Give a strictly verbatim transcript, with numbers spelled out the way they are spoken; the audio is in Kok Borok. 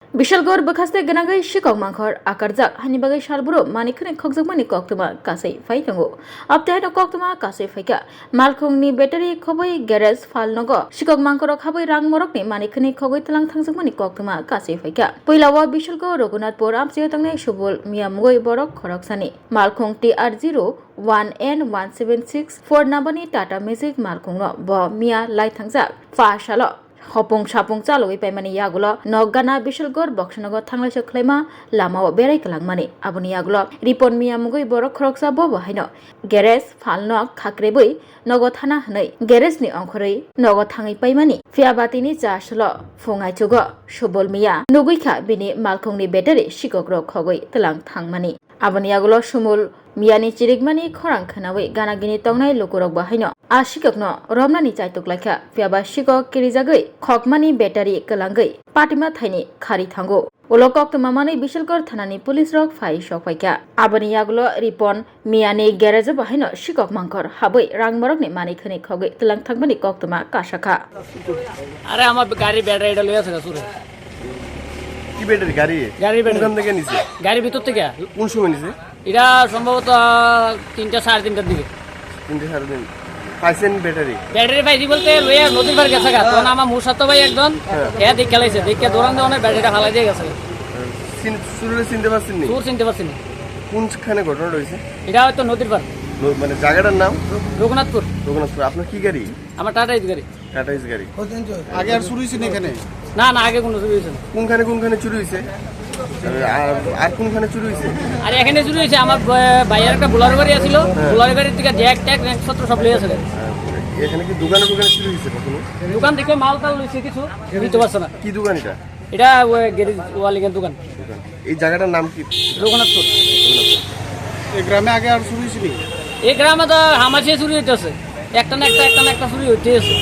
Bishalgarh bwkhaste gwnangwi sikok mangkhor akarjak, hani bagwi salburo manwi khwnwi khokjakmani koktwma kasui phai tongo. Abtwi haino koktwma kasui phaikha, malkhungni battery khobwi garage phalnogo sikok mangkhorok habwi rang morokni manwi khwnwi khogwi tlang thangjakmani koktwma kasui phaikha. Puilao Bishalgarh Raghunathpur amchaio tongnai Subul Miya mungwi borok khoroksani malkhung T R zero one N one seven six four number ni Tata Magic malkhungno bo miya lai thangjak. Pha salo hopung sapung chalogwi paimani yagulo nok gana Bishalgarh boksanogo thanglaisa khwlaima lamao berai kwlangmani. Aboni yagulo Ripon Miya mungwi borok khoroksa bobo haino garage phalno khakrebwi nogo thana hwnwi garage ni ongkhorwi nogo thangwi paimani. Phiya ba tini cha salo phung aichugo Subul Miya nugwi kha bini malkhungni battery sikokrok khogwi tlang thangmani. Aboni yagulo Subul Miyani chirikmani khorang khwnawi gana gini tongnai lukurok bo haino a sikokno romnani chaitok laikha, phiya ba sikok kirijagwi khokmani battery kwlangwi patima thaini khari thango. Ulo koktwma manwi Bishalgarh thanani police rok phai sok phaikha. Aboni yagulo Ripon Miyani garage bo haino sikok mangkhor habwi rang borokni manwi khwnwi khogwi tlang thangmani koktwma kasakha. আরে, আমার গাড়ি ব্যাটারিটা লইয়া আছে চুরে। কি ব্যাটারি গাড়ি? গাড়ির ব্যাটারি। কোনখান থেকে নিছে? গাড়ির ভিতর থেকে। কোন সময় নিছে? এটা সম্ভবত তিনটা, সাড়ে তিনটার দিকে। তিনটা, সাড়ে তিন। পাইছেন ব্যাটারি? ব্যাটারি পাইছি বলতে লইয়া নদীর পার গেছে গা। তখন আমার মুসাতো ভাই একজন, হ্যাঁ। এ দেখে লাইছে, দেখে দৌড়ান দিয়ে অনেক ব্যাটারিটা ফালাই দিয়ে গেছে। চিন-, চুররে চিনতে পারছেন নি? চুর চিনতে পারছি না। কোনখানে ঘটনাটা হয়েছে? এটা হয়তো নদীর পার। ন-, মানে জায়গাটার নাম? রঘুনাথপুর। রঘুনাথপুর। আপনার কি গাড়ি? আমার টাটা এস গাড়ি। টাটা এস গাড়ি। আগে আর চুরি হয়েছে না এখানে? না, না, আগে কোনো চুরি হয়েছে না। কোনখানে কোনখানে চুরি হয়েছে? আর, আর কোনখানে চুরি হয়েছে? আর এখানে চুরি হয়েছে, আমার ব-, ভাইয়ের একটা বোলারো গাড়ি আছিল, হ্যাঁ। বোলারো গাড়ির থেকে জ্যাক ট্যাক জিনিসপত্র সব লিয়ে আছে। হ্যাঁ, এখানে কি দোকানে দোকানে চুরি হয়েছে কখনো? দোকান থেকে মাল টাল লইছে কিছু, নিতে পারছে না। কি দোকান এটা? এটা ওই গ্যারেজ ওয়ালিংয়ের দোকান। দোকান। এই জায়গাটার নাম কি? রঘুনাথপুর। এই গ্রামে আগে আর চুরি হয়েছিল? এই গ্রামে তো হামাশিয়া চুরি হইতেছে, একটা না একটা, একটা না একটা চুরি হইতেছে।